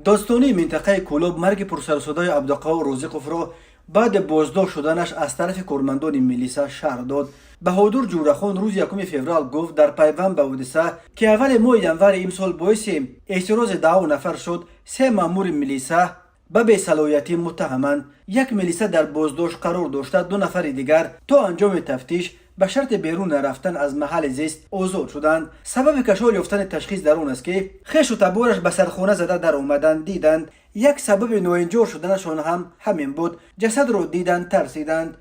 Додситонии минтақаи Кӯлоб марги пурсарусадои Абдуқаҳҳор Розиқовро баъди боздошт шуданаш аз тарафи кормандони милиса шарҳ дод. Баҳодур Ҷӯрахон рӯзи 1 феврал гуфт, дар пайванд ба ҳодиса, ки аввали моҳи январи имсол боиси эътирози 10 нафар шуд, се маъмури милиса ба бесалоҳиятӣ муттаҳаманд. Як милиса дар боздошт қарор дошта, ду нафари дигар то анҷоми тафтиш ба шарти берун нарафтан аз маҳалли зист озод шуданд. Сабаби кашол ёфтани ташхис дар он аст, ки хешу табораш ба сархона зада даромаданд, диданд. Як сабаби ноинҷор шуданашон ҳам ҳамин буд. Ҷасадро диданд, тарсиданд,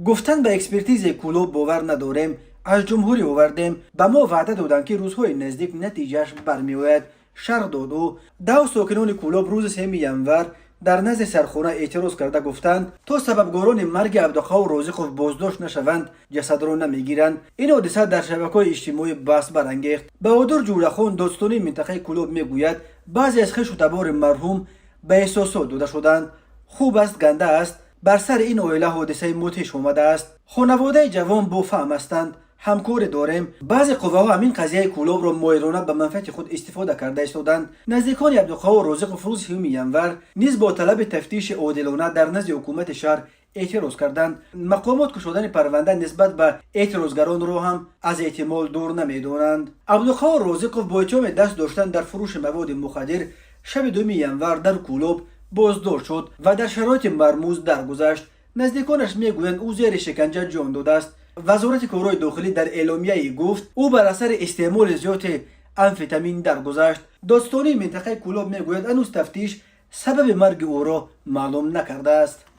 гуфтанд: «Ба экспертизаи Кӯлоб бовар надорем, аз ҷумҳурӣ овардем, ба мо ваъда доданд, ки рӯзҳои наздик натиҷааш бармеояд», шарҳ дод ӯ. 10 сокинони Кӯлоб рӯзи 3 январ дар назди сархона эътироз карда гуфтанд, то сабабгорони марги Абдуқаҳҳор Розиқов боздошт нашаванд, ҷасадро намегиранд. Ин ҳодиса дар шабакаҳои иҷтимоӣ баҳс барангехт. Баҳодур Ҷӯрахон, додситонии минтақаи Кӯлоб, мегӯяд, баъзе аз хешу табори марҳум ба эҳсосот дода шуданд. Хуб аст, ганда аст, бар сари ин оила ҳодисаи мудҳиш омадааст. Хонаводаи ҷавон бофаҳм ҳастанд, ҳамкорӣ дорем. Баъзе қувваҳо ҳамин қазияи Кӯлобро моҳирона ба манфиати худ истифода карда истоданд. Наздикони Абдуқаҳҳор Розиқов рӯзи 3 январ низ бо талаби тафтиши одилона дар назди ҳукумати шаҳр эътироз карданд. Мақомот кушодани парванда нисбат ба эътирозгаронро ҳам аз эҳтимол дур намедонанд. Абдуқаҳҳор Розиқов бо иттиҳоми даст доштан дар фурӯши маводи мухаддир шаби 2 январ дар Кӯлоб боздошт шуд ва дар шароити мармуз даргузашт. Наздиконаш мегӯянд, ӯ зери шиканҷа ҷон додааст. Вазорати корҳои дохилӣ дар эъломияе гуфт, ӯ бар асари истеъмоли зиёди амфетамин даргузашт. Додситонии минтақаи Кӯлоб мегӯяд, ҳанӯз тафтиш сабаби марги ӯро маълум накардааст.